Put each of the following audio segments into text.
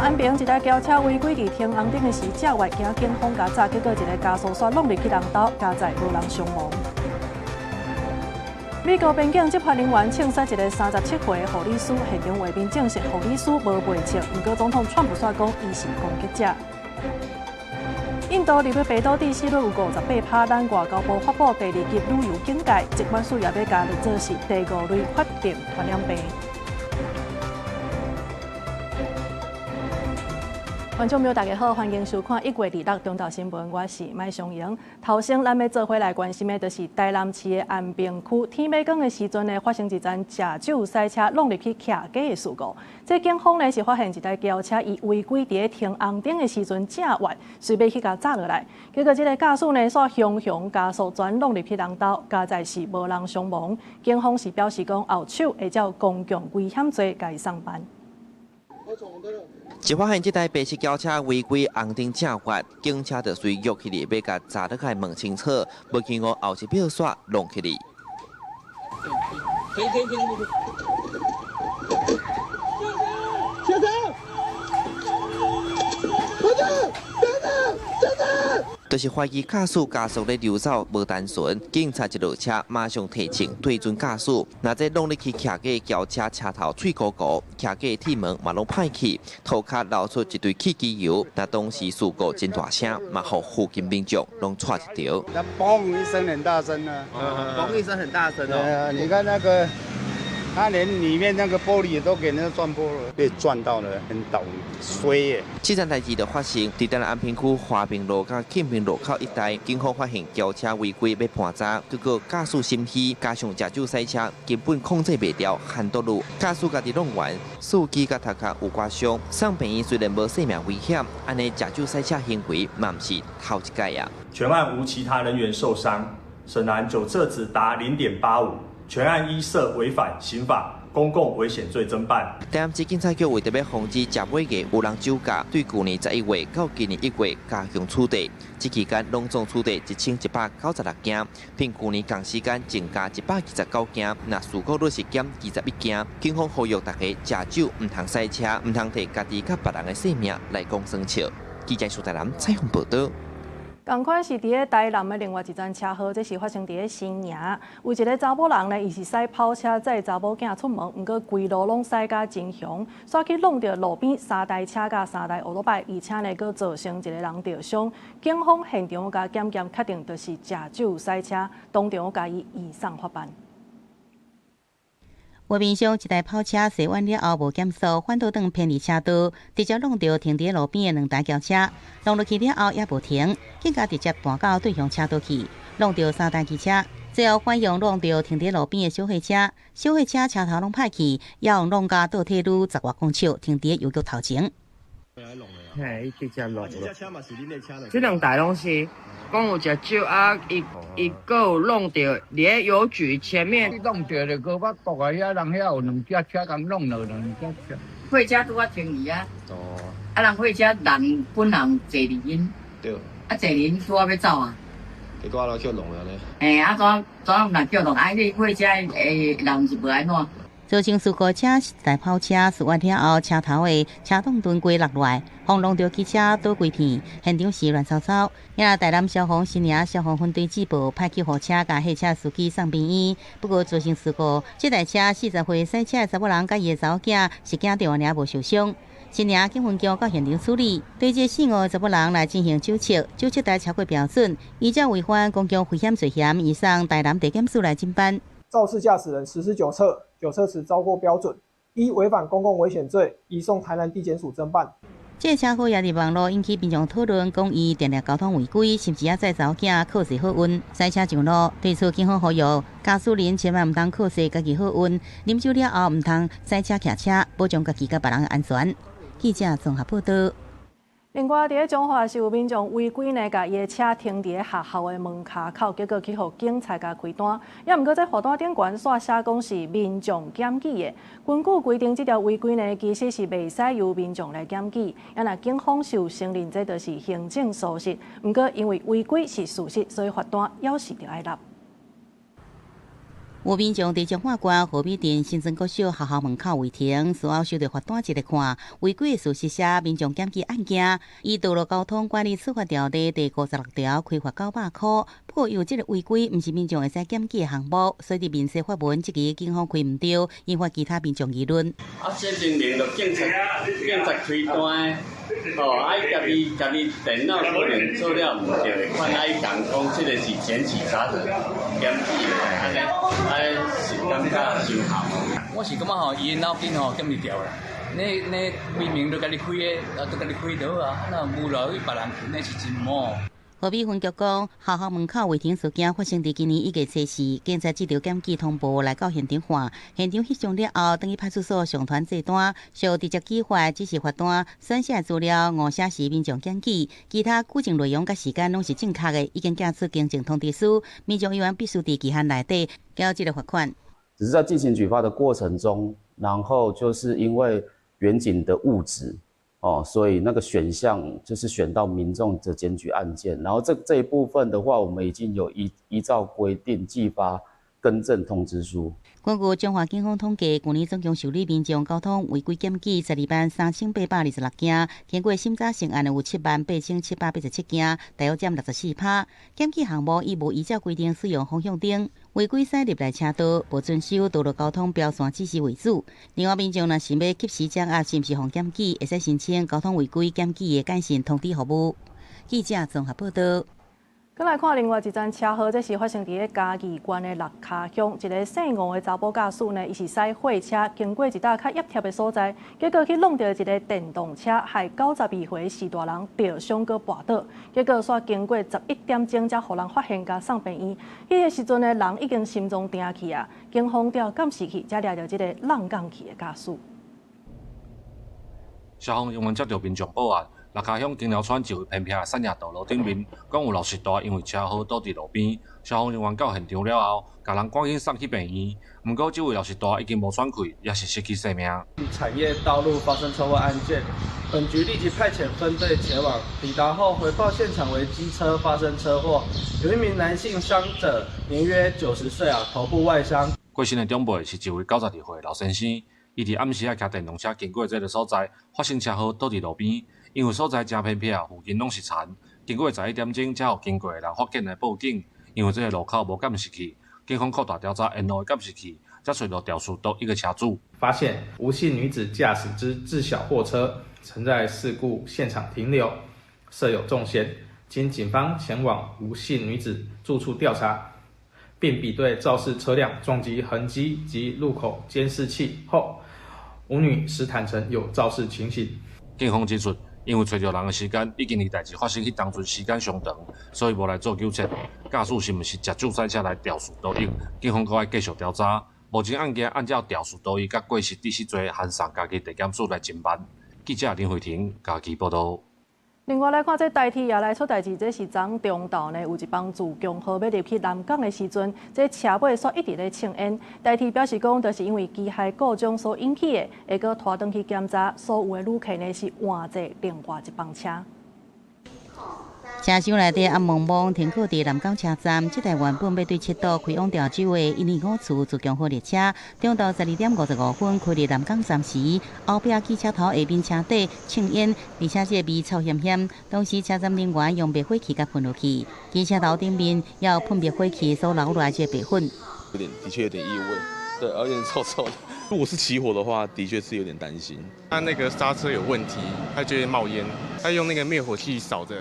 安平一台轎車違規佇停紅燈的時正越，驚警方共閘，結果一个加速煞挵入去人兜，佳哉無人傷亡。美國邊境執法人員槍殺一个37歲的護理師，現場畫面證實護理師無袂測，毋過總統川普煞講伊是攻擊者。印度入去病毒致死率有58%，咱外交部發布第二級旅遊警戒，疾管署也欲共列做是第五類法定傳染病。觀眾朋友大家好，歡迎收看1月26中晝新聞，我是麥尚瑩。頭先咱欲做伙來關心的，就是台南市的安平區，天欲光的時陣呢，發生一樁食酒駛車挵入去徛架的事故。這警方呢是發現一台轎車，伊違規佇咧停紅燈的時陣正越，隨欲去共閘落來。結果這个駕駛呢，煞雄雄加速全挵入去人兜，佳哉是無人傷亡。警方是表示講，後手會照公共危險罪共伊送辦。一發現這台白色轎車違規紅燈正越，警車就隨約起來欲共閘落來問清楚，無經過後一秒煞弄起來。停停停停！下車！下車！下車！就是懷疑駕駛加速咧溜走無單純，警察一落車馬上提槍對準駕駛，若這挵入去徛架轎車車頭碎糊糊，徛架鐵門嘛攏歹去，塗跤流出一堆汽機油，若當時事故真大聲，嘛予附近民眾攏嚇一跳。那嘣一聲很大聲啊！嘣一聲很大聲哦。對啊，你看那個，他連裡面那個玻璃都給那個撞破了，被撞到了，很倒霉，衰耶。這樁代誌就發生佇台南安平區華平路佮慶平路口一帶，警方發現轎車違規欲盤閘，結果駕駛心虛，加上食酒駛車，根本控制袂牢，陷倒路，駕駛家己弄完，司機佮頭殼有割傷，送病院雖然無性命危險，按呢食酒駛車行為嘛毋是頭一擺啊。全案無其他人員受傷，審然酒測值達0.85。全案依涉違反刑法公共危險罪偵辦。台南市警察局為著欲防止食尾牙有人酒駕，對舊年11月到今年1月加強取締。這期間攏總取締1196件，比舊年仝時間增加129件，若事故率是減21件。警方呼籲大家食酒毋通駛車，毋通提家己佮別人的性命來講耍笑。記者蘇台南採訪報導。仝款是佇咧台南的另外一樁車禍，這是發生佇咧新營。有一个查某人呢，伊是駛跑車載查某囝出門，毋過規路攏駛甲真雄，煞去挵著路邊三台車佮三台歐多拜，而且呢，閣造成一个人著傷。警方現場共檢驗，確定就是食酒駛車，當場共伊移送法辦。畫面上一台跑車駛彎了後無減速，反倒轉偏離車道，直接挵著停佇路邊的兩台轎車，挵落去了後也無停，更加直接彈到對向車道去，挵著三台機車，最後反向挵著停佇路邊的小貨車，小貨車車頭攏歹去，也予挵共倒退嚕10外公尺，停佇郵局頭前。嘿，伊直接挵落。這兩台攏是講有食酒啊，伊伊閣有挵著佇咧郵局前面。挵著就閣捌國啊，遐人遐有兩隻車共挵落兩隻車。貨車拄仔停去啊，啊人貨車人本人坐裡面，啊坐裡面拄仔欲走啊。結果就叫挵了呢。嘿，啊怎怎若叫挵？啊，你貨車的人是無按怎？造成事故車是一台跑車，事發了後，車頭的車擋燈規落來，予挵著機車倒規片，現場是亂糟糟。也台南消防新營消防分隊接報，派救護車共貨車司機送病院。不過造成事故，這台車40歲駛車的查某人佮伊的查某囝是驚著爾無受傷。新營警分局到現場處理，對這四五個查某人來進行酒測，酒測值超過標準，依照違反公共危險罪嫌，移送台南地檢署來偵辦。肇事駕駛人實施酒測，酒測值超過標準，依違反公共危險罪，移送台南地檢署偵辦。這個車禍也佇網路引起民眾討論，講伊定定交通違規，甚至也載查某囝靠勢好運，駛車上路。對此，警方呼籲駕駛人千萬毋通靠勢家己好運，啉酒了後毋通駛車騎車，保障家己佮別人的安全。記者綜合報導。另外，佇咧彰化是有民眾違規呢，共伊的車停佇咧學校的門跤口，結果去予警察共開單。也毋過，這罰單頂懸煞寫講是民眾檢舉的。根據規定，這條違規呢，其實是袂使由民眾來檢舉。啊，若警方是有承認這就是行政疏失，毋過因為違規是事實，所以罰單猶是著愛納。有民眾佇彰化縣和美鎮新莊國小學校門口違停，事後收到罰單一個看，違規的事實寫民眾檢舉案件，依道路交通管理處罰條例第56條開罰900箍。不過，因為這個違規毋是民眾會使檢舉的項目，所以佇面書發文，質疑警方開毋對，引發其他民眾議論。啊，這明明就警察開單，哦，啊，伊家己家己電腦可能做了毋對的款，啊，伊共講這個是檢舉殺人，檢舉的，按呢，啊，是感覺傷好。我是感覺吼，伊腦筋吼檢毋著啦。你明明都共你開的，啊，都共你開著好啊，那無來去別人去，那是真無。和美分局講，學校門口違停事件發生佇今年1月24，警察接著檢舉通報來到現場看，現場翕相了後，轉去派出所上傳賬單，屬直接舉發，只是罰單，選寫資料誤寫是民眾檢舉，其他舉證內容佮時間攏是正確的，已經寄出更正通知書，民眾依然必須佇期限內底繳這个罰款。只是在進行舉發的過程中，然後就是因為員警的誤植。哦，所以那個選項就是選到民眾的檢舉案件，然後這一部分的話，我們已經有依照規定寄發更正通知書。根據彰化警方統計，去年總共受理民眾交通違規檢舉123,826件，經過審查成案的有78,787件，大約佔64%。檢舉項目伊無依照規定使用方向燈，違規駛入來車道，無遵守道路交通標線指示為主。另外，民眾若想欲及時掌握是毋是予檢舉，會使申請交通違規檢舉的簡訊通知服務。記者綜合報道。閣來看另外一樁車禍，這是發生佇咧嘉義縣的六跤鄉，一個姓吳的查埔駕駛呢，伊是駛貨車經過一搭較狹窄的所在，結果去挵著一个電動車，害92歲徐大人著傷閣跋倒，結果煞經過11點鐘才予人發現，共送病院。彼个時陣呢，人已經心臟停去啊！警方調監視器才掠著這个挵摃去的駕駛。消防人員接著民眾報案。六跤鄉金寮村一位偏僻的產業道路頂面，講有60大因為車禍倒佇路邊。消防人員到現場了後，共人趕緊送去病院。毋過，這位60大已經無喘氣，也是失去性命。產業道路發生車禍案件，本局立即派遣分隊前往，抵達後回報現場為機車發生車禍，有一名男性傷者，年約90歲啊，頭部外傷。過身的長輩是一位92歲老先生，伊佇暗時仔騎電動車經過這个所在，發生車禍倒佇路邊。因為所在誠偏僻，附近攏是田。經過11點鐘，才予經過的人發現來報警。因為這个路口無監視器，警方擴大調查沿路的監視器，才揣著肇事倒逸的車主。發現吳姓女子駕駛之自小貨車曾在事故現場停留，設有重嫌。經警方前往吳姓女子住處調查，並比對肇事車輛撞擊痕跡及路口監視器後，吳女士坦承有肇事情形。警方指出，因為揣著人的時間已經離代誌發生彼當陣時間相長，所以無來做糾察。駕駛是毋是食酒駛車來肇事逃逸？警方閣愛繼續調查。目前案件按照肇事逃逸佮過失致死罪，函送嘉義地檢署來偵辦。記者林慧婷嘉義報導。另外來看，這台鐵也來出代誌，這是昨中晝呢，有一班自強號欲入去南港的時陣，這車尾煞一直咧衝煙。台鐵表示講，就是因為機械故障所引起的，會閣拖轉去檢查，所有的旅客呢是換坐另外一班車。車廂內底暗濛濛，停靠佇南港車站。這台原本欲對七堵開往潮州的125次自強號列車，中晝12點55分開入南港站時，後壁機車頭下面車底衝煙，而且這个味臭薟薟。當時車站人員用滅火器共噴落去，機車頭頂面也有噴滅火器所留落來這个白粉。有點，的確有點異味，對，有點臭臭的。如果是起火的話，的確是有點擔心。他那個剎車有問題，他就會冒煙，他用那個滅火器掃的。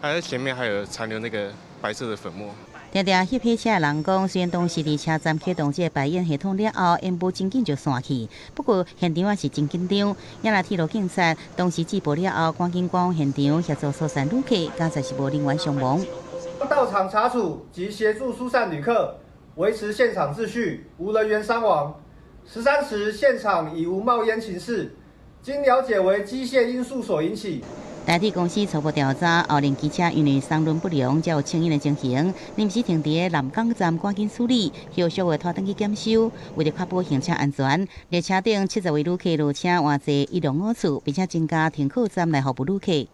還在前面還有殘留那個白色的粉末。定定翕火車的人講，雖然當時佇車站啟動這个排煙系統了後，煙霧真緊就散去，不過現場也是真緊張。也若鐵路警察當時接報了後，趕緊趕往現場協助疏散旅客，佳哉是無人員傷亡。到場查處及協助疏散旅客，維持現場秩序，無人員傷亡。13時現場已無冒煙情勢，經了解為機械因素所引起。台鐵公司初步調查，後輪機車因為三輪不良，才有衝煙的情形。臨時停佇南港站，趕緊處理，後續會拖轉去檢修。為著確保行車安全，列車頂70位旅客落車換坐105次，並且增加停靠站來服務旅客。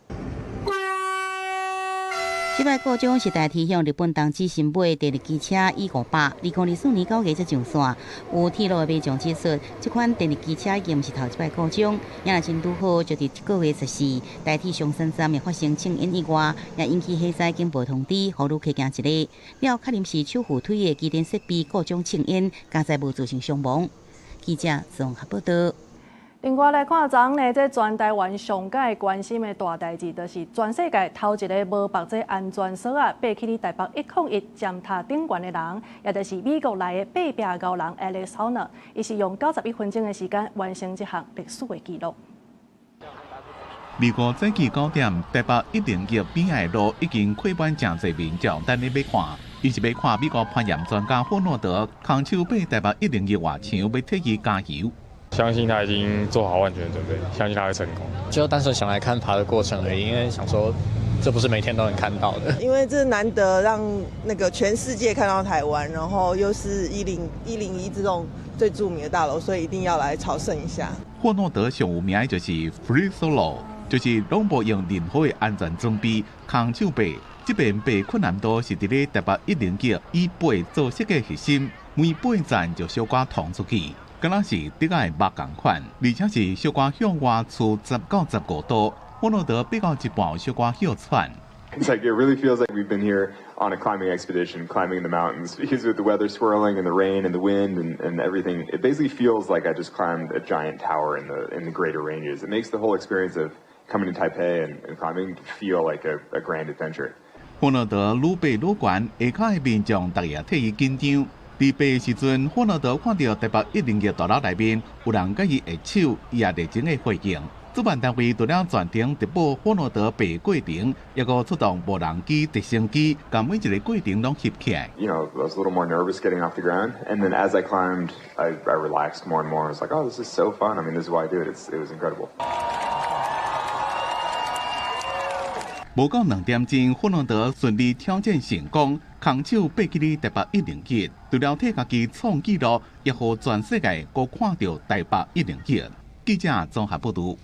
這擺故障是台鐵向日本東急新買電力機車 E500，2024年9月才上線。有鐵路的民眾指出，這款電力機車已經毋是頭一擺故障，也若真拄好，就佇這個月14，台鐵松山站也發生衝煙意外，也引起火災警報通知，予旅客驚一下。了後確認是手扶梯的機電設備故障衝煙，佳哉無造成傷亡。記者綜合報道。另外來看，昨昏呢，這全台灣上蓋關心的大代誌，就是全世界頭一个無縛這安全索仔爬起佇台北101尖塔頂懸的人，也就是美國來的爬壁高人 Alex Honnold，伊是用91分鐘的時間完成這項歷史的紀錄。美國早起9點，台北101邊仔的路已經開滿誠濟民眾等咧欲看，伊是欲看美國攀岩專家霍諾德空手爬台北一零一外牆，欲替伊加油。相信他已經做好萬全的準備，相信他會成功。就單純想來看爬的過程而已，因為想說這不是每天都能看到的。因為這難得讓那個全世界看到台灣，然後又是101這種最著名的大樓，所以一定要來朝聖一下。霍諾德上有名的就是 Free Solo，就是攏無用任何的安全裝備，空手爬。這遍爬困難度是佇咧台北一零一以爬做設計核心，每爬層就小可衝出去。敢若是竹仔的肉仝款，而且是小可向外趖10到15度。霍諾德爬到一半，小可歇喘。 It's like it really feels like we've been here on a climbing expedition, climbing in the mountains, because with the weather swirling and the rain and the wind and everything, it basically feels like I just climbed a giant tower in the greater ranges. It makes the whole experience of coming to Taipei and climbing feel like a grand adventure. 霍諾德愈爬愈懸，下跤的民眾逐日替伊緊張。佇爬的時陣，霍諾德看著台北一零一大樓內面有人共伊揮手，伊也熱情的回應。主辦單位除了全程直播霍諾德爬過程，抑閣出動無人機、直升機，共每一个過程攏翕起來。 I was a little more nervous getting off the ground, and then as I climbed, I relaxed more and more. I was like, oh, this is so fun. I mean, this is why I do it. It was incredible. 無夠2點鐘，霍諾德順利挑戰成功，空手爬起佇台北一零一，除了替家己創紀錄，也予全世界閣看著台北一零一。記者綜合報導。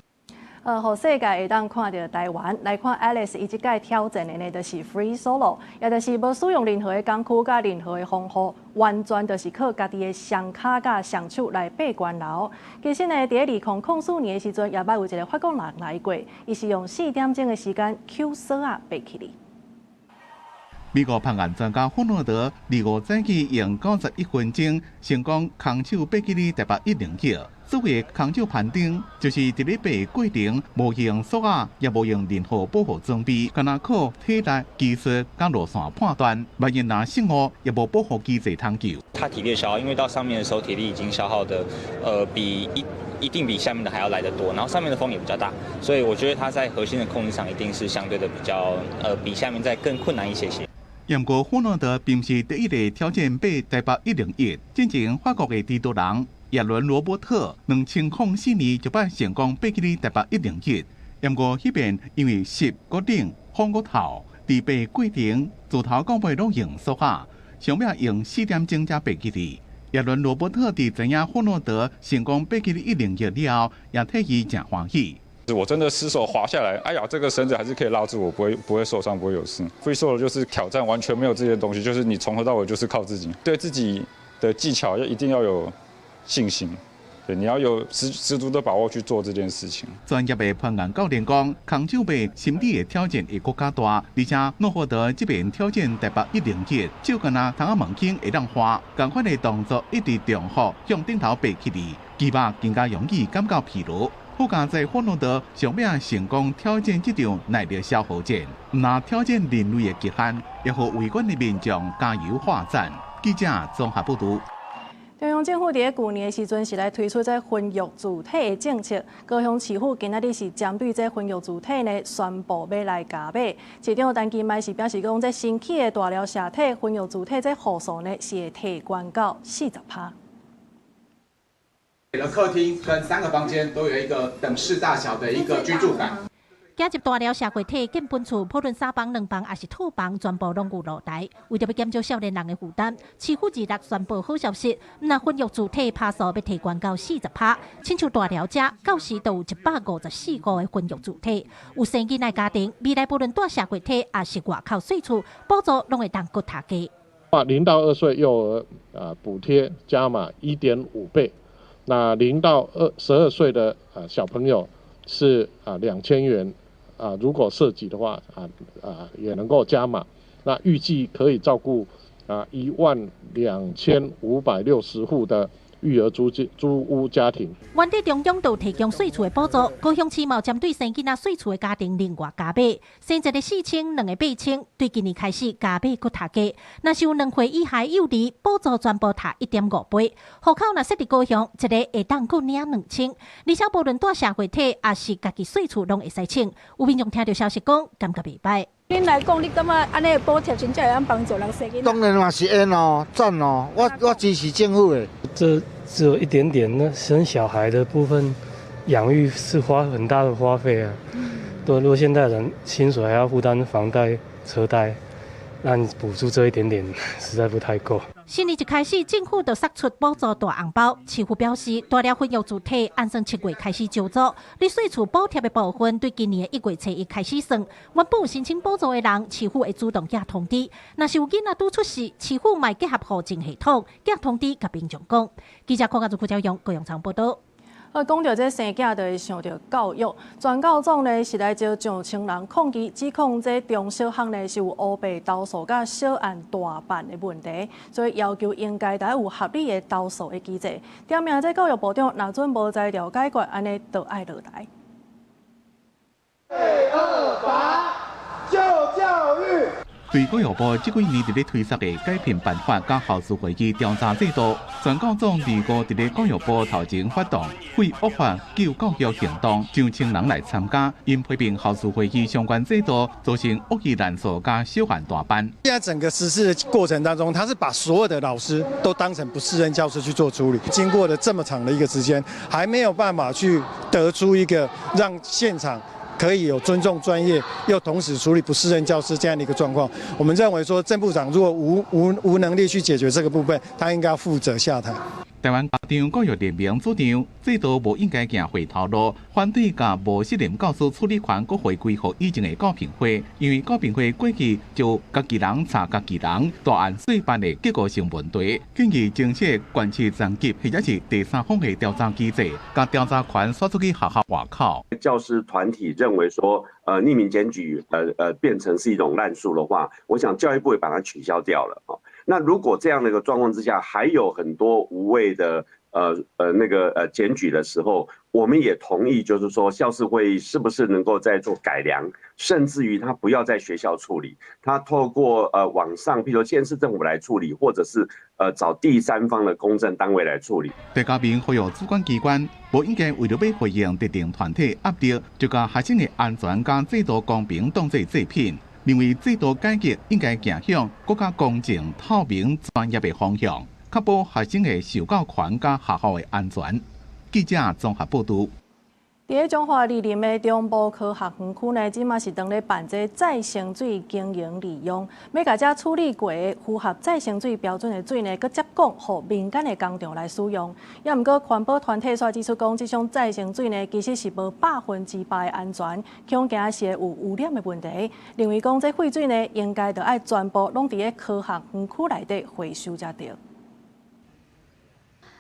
予世界會當看著台灣，來看 Alex 伊這擺挑戰的呢，就是 Free Solo，也就是無使用任何的工具佮任何的防護，完全就是靠家己的雙跤佮雙手來爬懸樓。其實呢，佇2004年的時陣，也捌有一个法國人來過，伊是用4點鐘的時間搝索仔爬起來。美國攀岩專家霍諾德25早起用91分鐘成功空手爬起佇台北一零一。所謂空手攀登，就是佇咧爬過程無用索仔，也無用任何保護裝備，干焦靠體力、技術佮路線判斷。萬一若失誤，也無保護機制通救。他體力消耗，因為到上面的時候，體力已經消耗的，比一定比下面的還要來得多，然後上面的風也比較大，所以我覺得他在核心的控制上一定是相對的比較，比下面再更困難一些些。毋過霍諾德並毋是第一个挑戰爬台北一零一，進前法國的蜘蛛人亞倫羅伯特，2004年就捌成功爬起佇台北一零一。毋過彼遍因為濕閣冷，風閣透，佇爬過程自頭到尾攏用索仔，上尾用4點鐘才爬起來。亞倫羅伯特佇知影霍諾德成功爬起佇一零一了後，也替伊誠歡喜。我真的失手滑下來，哎呀，這個繩子還是可以拉住我，不會受傷，不會有事。Free solo 就是挑戰完全沒有這些東西，就是你從頭到尾就是靠自己，對自己的技巧要一定要有信心，對，你要有十足的把握去做這件事情。專業的攀岩教練講，空手爬心理的挑戰會閣較大，而且諾霍德這遍挑戰台北一零一，手敢若窗仔門間會當滑，仝款的動作一直重複向頂頭爬起來，肌肉更加容易感覺疲勞。好佳哉霍諾德上尾成功挑戰這場耐力消耗戰，毋但挑戰人類的極限，也予圍觀的民眾加油喝讚。記者綜合報導。中央政府佇咧舊年的時陣是來推出這婚育自體的政策，高雄市府今仔日是針對這婚育自體呢，宣布欲來加碼。市長陳其邁是表示講，這新起的大寮社體婚育自體這戶數呢，是會提懸到40%。客廳跟三個房間都有一個等式大小的一個居住感。行入大寮社會體建本厝，無論三房、兩房抑是套房，全部攏有露台。為著欲減少少年人的負擔，市府26宣布好消息，毋但婚育住體趴數欲提懸到40%，親像大寮遮，到時就有154戶的婚育住體。有生囡仔家庭，未來無論蹛社會體，抑是外口細厝，補助攏會當閣提高。0到2歲幼兒啊補貼加碼1.5倍，那0到12歲的啊小朋友是啊2000元啊，如果涉及的話也能夠加碼，那預計可以照顧啊12560戶的育兒租屋家庭。原底中央就提供細厝的補助，高雄市嘛針對生囡仔細厝的家庭另外加碼，生一个4000，兩个8000，對今年開始加碼閣提高。若是有2歲以下幼兒，補助全部提1.5倍。戶口若設佇高雄，一个會當閣領2000。而且無論蹛社會體，抑是家己細厝，攏會使請。有民眾聽著消息講，感覺袂䆀。恁來講，你感覺按呢補貼真正會當幫助人生囡仔？當然嘛是會哦，讚哦，我支持政府的。這只有一點點，那生小孩的部分，養育是花很大的花費啊。對，如果現代人薪水還要負擔房貸、車貸，那你補助這一點點，實在不太夠。新年一開始，政府就釋出補助大紅包。市府表示，大寮婚育住體按算7月開始招租，你細厝補貼的部分，對今年1月初1開始算。原本有申請補助的人，市府會主動寄通知。若是有囡仔拄出世，市府嘛會結合戶政系統寄通知共民眾講。記者鄺家祖、郭昭勇、高陽倉報道。啊，講著這生囝，就會想著教育。全教總呢是來招上千人抗議，指控這中小學呢是有烏白投訴佮小案大辦的問題，所以要求應該得有合理的投訴的機制。點名這教育部長若準無才調解決，按呢就愛落台。 228救教育。對教育部這幾年佇咧推捒的改聘辦法佮校事會議調查制度，全教總25佇咧教育部頭前發動廢惡法救教育行動，上千人來參加，𪜶批評校事會議相關制度造成惡意濫訴佮小案大辦。現在整個實施的過程當中，他是把所有的老師都當成不適任教師去做處理。經過了這麼長的一個時間，還沒有辦法去得出一個讓現場可以有尊重專業，又同時處理不適任教師這樣的一個狀況。我們認為說，鄭部長如果無能力去解決這個部分，他應該要負責下台。台灣家長教育聯盟主張，制度無應該行回頭路，反對共無適任教師處理權閣回歸予以前的教評會，因為教評會過去就家己人查家己人，大案細辦的結構性問題，建議增設縣市層級或者是第三方的調查機制，共調查權徙出去學校外口。教師團體認為說，匿名檢舉，變成是一種濫訴的話，我想教育部會把它取消掉了。那如果這樣的一個狀況之下，還有很多無謂的那個檢舉的時候，我們也同意，就是說校事會議是不是能夠再做改良，甚至於他不要在學校處理，他透過網上，譬如縣市政府來處理，或者是找第三方的公證單位來處理。鄭家明呼籲主管機關，無應該為著欲回應特定團體壓力，就共學生的安全佮制度公平當做祭品。認為制度改革應該走向閣較公正、透明、專業的方向，確保學生的受教權佮學校的安全。記者綜合報導。佇咧彰化蒞林的中部科學園區呢，這馬是當咧辦這再生水經營利用，欲共這處理過的符合再生水標準的水呢，閣接供予民間的工廠來使用。也毋過環保團體煞指出講，這種再生水呢，其實是無100%的安全，恐驚是會有污染的問題。認為講這廢水呢，應該著愛全部攏佇咧科學園區內底回收才對。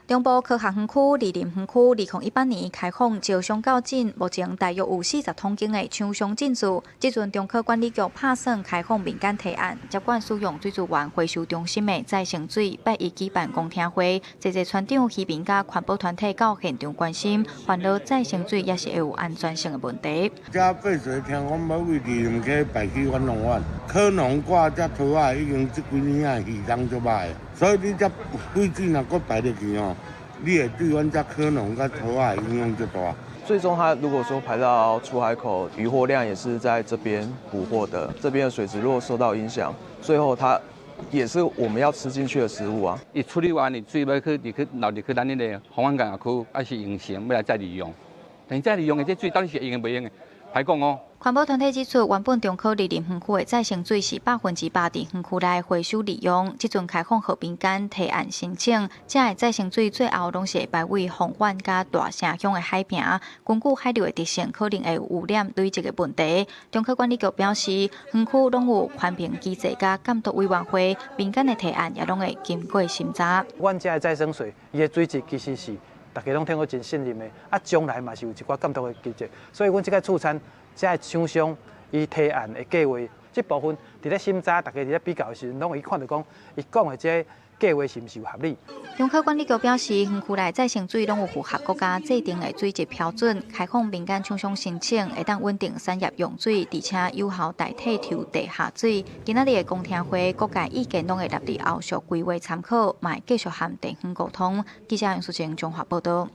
中部科學園區、蒞林園區，2018年開放招商到今，目前大約有40公頃的廠商進駐。這陣中科管理局拍算開放民間提案，接管使用水資源回收中心的再生水，拜一舉辦公聽會，濟濟村長、漁民佮環保團體到現場關心，煩惱再生水也是會有安全性的問題。這廢水聽講欲對蒞林溪排去阮農園，可能掛這拖仔已經這幾年仔魚當足歹，所以你這廢水若閣排入去哦，你會對阮這可能佮拖仔影響足大。最終，它如果說排到出海口，漁獲量也是在這邊捕獲的，這邊的水質如果受到影響，最後它也是我們要吃進去的食物啊。伊處理完的水欲去入去流入去咱彼个豐安港區，抑是榮成欲來再利用。但是再利用的這水到底是會用袂用的？歹講哦。環保團體指出，原本中科貳林園區的再生水是100%佇園區內回收利用，這陣開放予民間提案申請，這的再生水最後攏是會排位豐原佮大城鄉的海坪。根據海流的特性，可能會有污染累積的問題。中科管理局表示，園區攏有環評機制佮監督委員會，民間的提案也攏會經過審查。阮這的再生水，伊的水質其實是大家攏聽過真信任的，啊，將來嘛是有一寡監督的機制，所以阮這個處餐。這个廠商伊提案的計劃，這部分佇咧審查，大家佇咧比較的時陣，攏會看著講，伊講的這計劃是毋是有合理。中科管理局表示，園區內再生水攏有符合國家制定的水質標準，開放民間廠商申請，會當穩定產業用水，而且有效代替抽地下水。今仔日的公聽會，各界意見攏會納入後續規劃參考，嘛會繼續和地方溝通。記者楊淑靜綜合報導。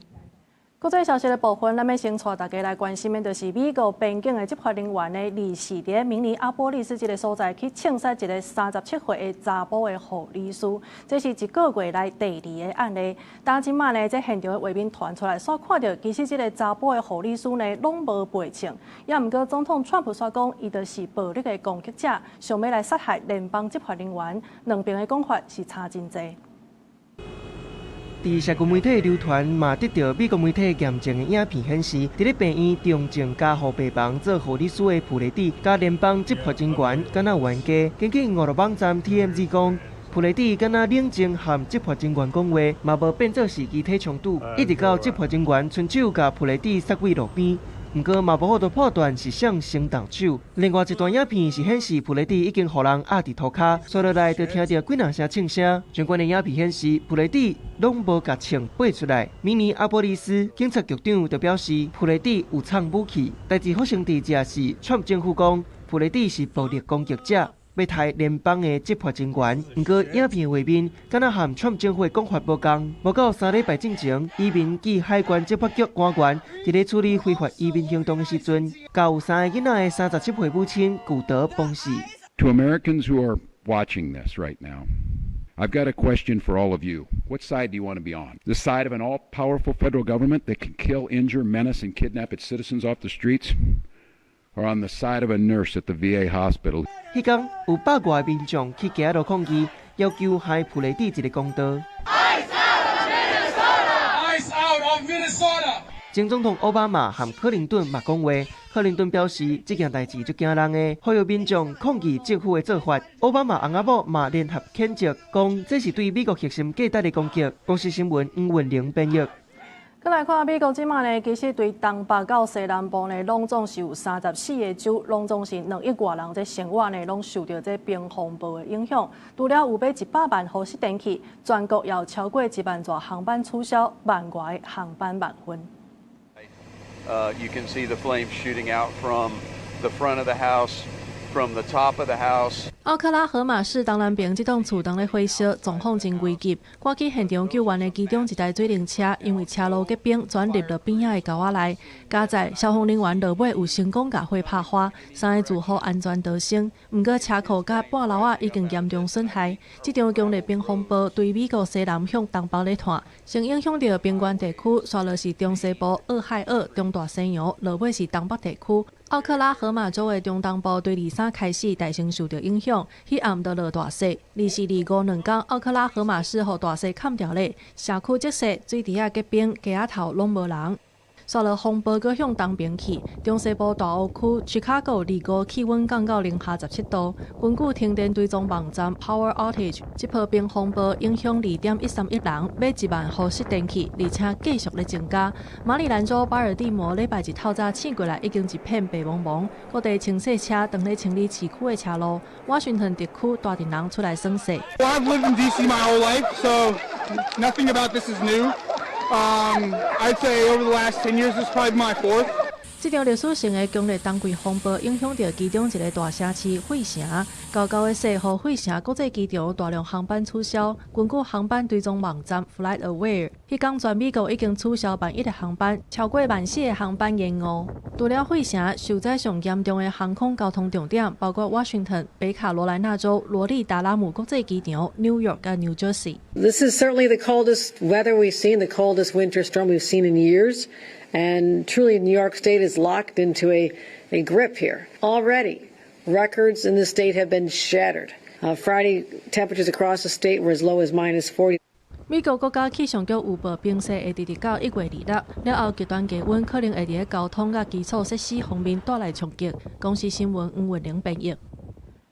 國際消息的部分，咱欲先帶大家來關心的，就是美國邊境的執法人員呢，二四佇明尼阿波利斯這个所在去槍殺一个37歲的查埔的護理師，這是一個月來第二个案例。但這馬呢，這現場的畫面傳出來，所看著其實這个查埔的護理師呢，攏無背槍。也毋過總統川普煞講，伊就是暴力的攻擊者，想欲來殺害聯邦執法人員。兩邊的講法是差真濟。佇社群媒體流傳，嘛得著美國媒體驗證的影片顯示，佇咧病院重症加護病房做護理師的普雷蒂，佮聯邦執法人員敢若冤家。根據娛樂網站 TMZ 講，普雷蒂敢若冷靜和執法人員講話，嘛無變做是肢體衝突，一直到執法人員伸手共普雷蒂殺位路邊。毋過嘛無法度判斷是誰先動手。另外一段影片是顯示普雷蒂已經予人壓佇塗跤，紲落來就聽著幾若聲槍聲。相關的影片顯示，普雷蒂攏無共槍拔出來。明尼阿波利斯警察局長就表示，普雷蒂有藏武器。代誌發生佇遮時，川普政府講普雷蒂是暴力攻擊者，欲刣聯邦的執法人員。毋過影片畫面敢若和川普政府的講法無仝。無夠3禮拜進前，移民及海關執法局官員佇咧處理非法移民行動的時陣，共有三个囡仔的37歲母親古德崩死。 To Americans who are watching this right now, I've got a question for all of you. What side do you want to be on? The side of an all-powerful federal government that can kill, injure, menace, and kidnap its citizens off the streets? Or on the side of a nurse at the VA hospital? 彼工有百外民眾去街路抗議，要求還普雷蒂一个公道。 ICE out of Minnesota! 前總統奧巴馬和克林頓嘛講話，克林頓表示這件代誌足驚人的，呼籲民眾抗議政府的做法。奧巴馬翁仔某嘛聯合譴責，講這是對美國核心價值的攻擊。公視新聞黃文玲編譯。閣來看美國這馬呢，其實對東北到西南部呢，攏總是有34個州，攏總是2億外人這生活呢，攏受著這冰風暴的影響。除了有欲100萬戶失電去，全國也有超過1萬座航班取消，萬外个航班慢飛。 You can see the flames shooting out from the front of the house, from the top of the house. 奧克拉荷馬市東南邊這棟厝當咧火燒，狀況真危急。趕去現場救援的其中一台水冷車，因為車路結冰，轉入了邊仔的溝仔內。佳哉消防人員落尾有成功共火拍花，三个住戶安全逃生。毋過車庫佮半樓仔已經嚴重損害。這場強烈冰風暴對美國西南向東北咧湠，先影響著平原地區，紲落是中西部俄亥俄、中大西洋，落尾是東北地區。奧克拉荷馬州的中東部對二三開始大先受著影響，彼暗就落大雪。24、25兩工，奧克拉荷馬市予大雪崁著咧，社區積雪，水池仔結冰，街仔頭攏無人。紲落風暴閣向東邊去，中西部大湖區芝加哥25氣溫降到零下17度。根據停電追蹤網站 Power Outage，這波冰風暴影響2.13億人，欲1萬戶失電去，而且繼續咧增加。馬里蘭州巴爾的摩禮拜日透早醒過來，已經一片白茫茫，各地清洗車當咧清理市區的車路。華盛頓特區大陣人出來耍勢。 Well, I've lived in DC my whole life, so nothing about this is new. I'd say over the last 10 years, this is probably my fourth. 這場歷史性的強烈冬季風暴影響著其中一个大城市費城，厚厚的雪予費城國際機場大量航班取消。根據航班追蹤網站 FlightAware，彼工全美國已經取消1.1萬個航班，超過1.4萬個航班延誤。除了費城，受災上嚴重的航空交通重點包括 Washington、北卡羅來納州、羅利達拉姆國際機場、New York 佮 New Jersey。 This is certainly the coldest weather we've seen, the coldest winter storm we've seen in years. And truly, New York State is locked into a grip here. Already, records in the state have been shattered. Friday, temperatures across the state were as low as minus 40. 美國國家氣象局預報，冰雪會佇到1月26了後，極端低溫可能會佇交通佮基礎設施方面帶來衝擊。公視新聞黃文玲編譯。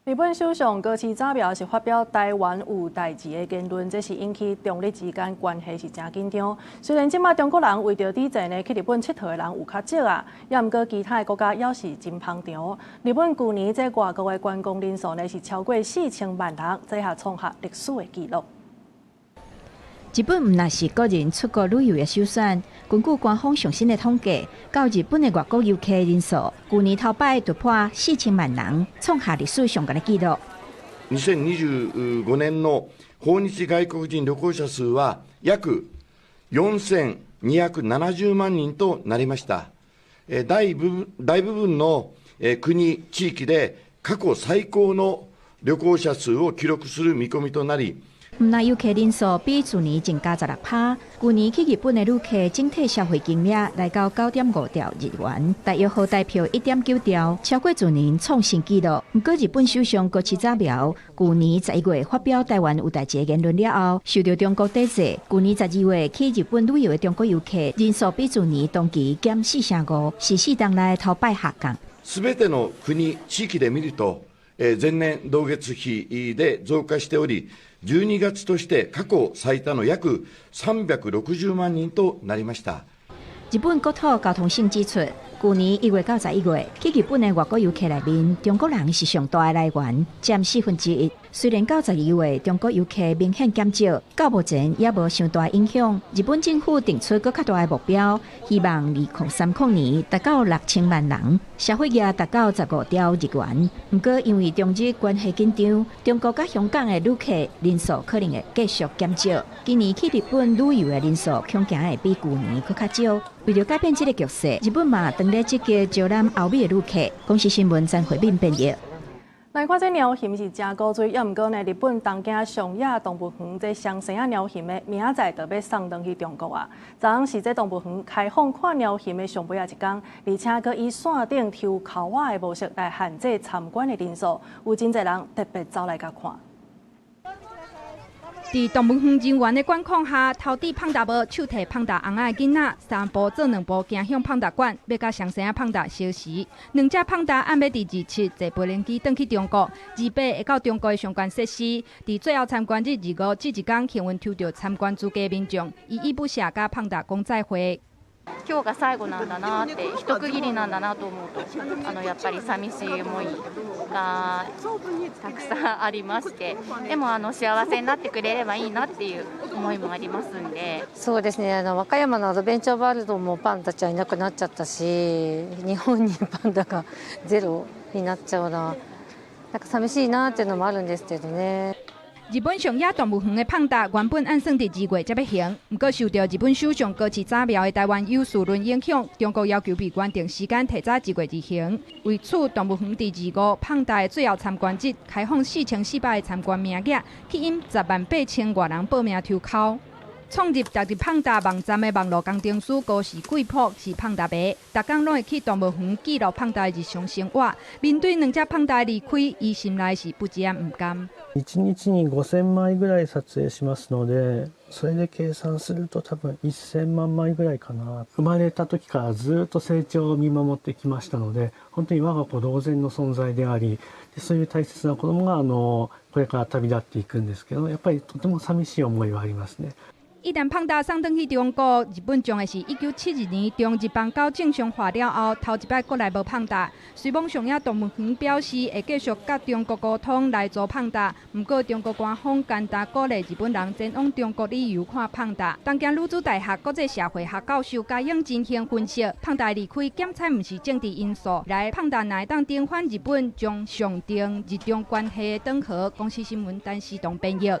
日本首相高市早苗是發表台灣有代誌的言論，這是引起中日之間關係是誠緊張。雖然這馬中國人為著抵債呢去日本𨑨迌的人有較少啊，也毋過其他的國家猶是真捧場。日本舊年這外國的觀光人數呢是超過4000萬人，這下創下歷史的紀錄。日本毋但是個人出國旅遊的首選，根據官方上新的統計，到日本的外國遊客人數，舊年頭擺突破4000萬人，創下歷史上懸的紀錄。 2025年の訪日外國人旅行者數は約4270萬人となりました。大部分の國、地域で過去最高の旅行者數を記録する見込みとなり、毋但遊客人數比去年增加16趴。舊年去日本的旅客整體消費金額來到9.5兆日元，大約合台票1.9兆，超過去年創新紀錄。毋過日本首相高市早苗舊年11月發表台灣有代誌的言論了後，受著中國抵制。舊年12月去日本旅遊的中國遊客人數比去年同期減4成5，是4冬來頭擺下降。すべての國、地域で見ると、前年同月比で増加しており、12月として過去最多の約360萬人となりました。日本國土交通省指出，舊年1月到11月去日本的外國遊客內面，中國人是上大的來源，佔1/4。雖然到12月中國遊客明顯減少，到目前也無傷大影響。日本政府定出閣較大的目標，希望2030年達到6000萬人，消費額達到15兆日元。毋過因為中日關係緊張，中國佮香港的旅客人數可能會繼續減少。今年去日本旅遊的人數恐驚會比舊年閣較少。為著改變這个局勢，日本嘛當咧積極招攬歐美的旅客。公視新聞曾慧敏編譯。來看這貓熊是誠古錐，猶毋過呢，日本東京上野動物園這雙生仔貓熊的明仔載就欲送轉去中國啊。昨昏是這動物園開放看貓熊的上尾仔一工，而且閣以線頂抽鬮仔的模式來限制參觀的人數，有真濟人特別走來共看。佇動物園人員的管控下，頭戴胖達帽、手提胖達尪仔的囡仔，三步做兩步行向胖達館，欲佮雙生仔胖達相時。兩隻胖達按欲佇27坐無人機轉去中國，28會到中國的相關設施。佇最後參觀日25這一工，幸運抽著參觀資格民眾，依依不捨佮胖達講再會。今日が最後なんだなって、一区切りなんだなと思うと、やっぱり寂しい思いがたくさんありまして、でも幸せになってくれればいいなっていう思いもありますんで。そうですね。和歌山のアドベンチャーワールドもパンダちゃんいなくなっちゃったし、日本にパンダがゼロになっちゃうのはなんか寂しいなっていうのもあるんですけどね。日本上野動物園的胖達原本按算佇2月才欲行，毋過受著日本首相高市早苗的台灣有事論影響，中國要求比原定時間提早一月而行。為此，動物園佇25胖達的最後參觀日開放4400個參觀名額，吸引10萬8千外人報名抽鬮。創立十日胖達網站的網路工程師高士貴朴是胖達迷，逐工攏會去動物園記錄胖達的日常生活。面對兩隻胖達的離開，伊心內是不止毋甘。一日に5000枚ぐらい撮影しますので、それで計算すると多分1000万枚ぐらいかな。生まれた時からずっと成長を見守ってきましたので、本当に我が子同然の存在であり、そういう大切な子供がこれから旅立っていくんですけど、やっぱりとても寂しい思いはありますね。一旦胖達送轉去中國，日本將會是1972年中日邦交正常化了後，頭一擺國內無胖達。雖罔上野動物園表示會繼續佮中國溝通來租胖達，毋過中國官方堅持鼓勵日本人前往中國旅遊看胖達。東京女子大學國際社會學教授嘉英進行分析，胖達離開檢採毋是政治因素，來胖達若會當重返日本，將象徵日中關係的轉和。公視新聞陳思東編譯。